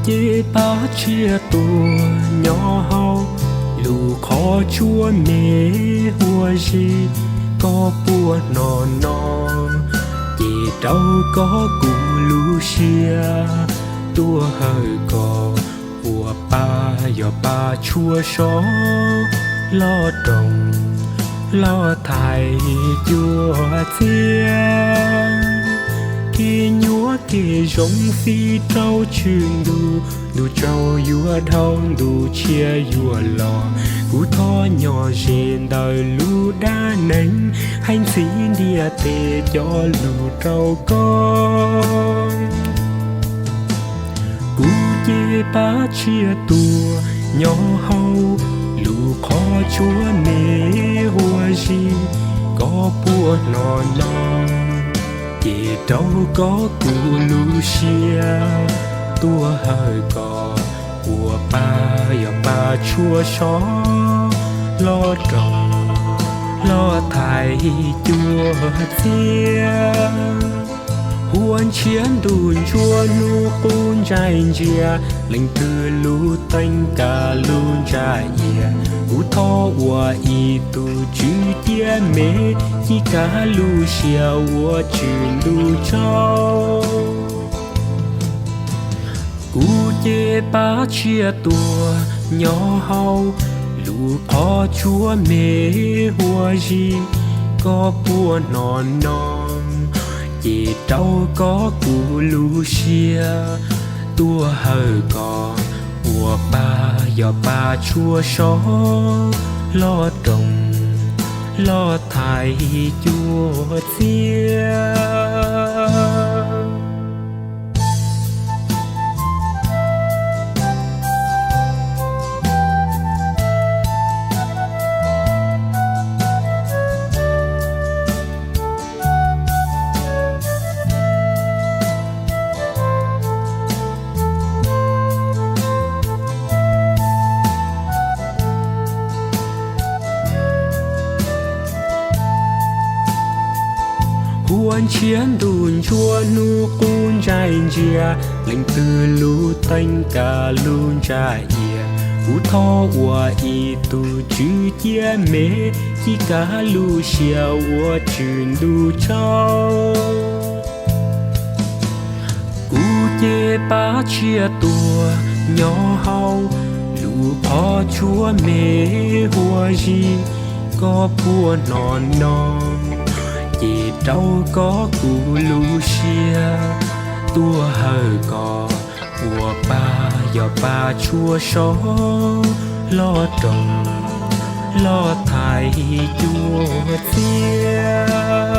Ces pab tshiab tuag nyob hauv lub qhov tsua me huab zig, koj puas hnov no? Ces rau koj kuv lub siab, tuaj hawm koj ua pa, yog pa tshuab sov, loj roos, loj thaiv cuaj txiab. Kev nyuaj kev zoo fij rau tswm ntuj, ntuj tsaus yuav dhau, ntuj tshiab yuav los. Kuv thov nyob ze ntawm lub dab neeg, hais ntxiv ntiaj teb cov lus rau koj. Kuv ces pab tshiab tuag nyob hauv lub qhov tsua me huab zig, koj puas hnov no? Ces rau koj kuv lub siab, tuaj hawm koj ua pa, yog pa tshuab sov, loj roos, loj thaiv cuaj txiab. Huab ntshiab ntuj ntsuab hnub qub ntsaig ntsia, leej twg lub teeb ka lub ntsa ia. Kuv thov ua ib tug tswv ciab me, ci kav lub siab ua tswm ntuj tsaus. Kuv ces pab tshiab tuag nyob hauv lub qhov tsua me huab zig, koj puas hnov no? Ces rau koj kuv lub siab, tuaj hawm koj ua pa, yog pa tshuab sov, loj roos, loj thaiv cuaj txiab. Huab ntshiab ntuj ntsuab hnub qub ntsaig ntsia, leej twg lub teeb ka lub ntsa ia. Kuv thov ua ib tug tswv ciab me, ci kav lub siab ua tswm ntuj tsaus. Kuv ces pab tshiab tuag nyob hauv lub qhov tsua me huab zig, koj puas hnov no? Ces rau koj kuv lub siab, tuaj hawm koj ua pa, yog pa tshuab sov, loj roos, loj thaiv cuaj txiab.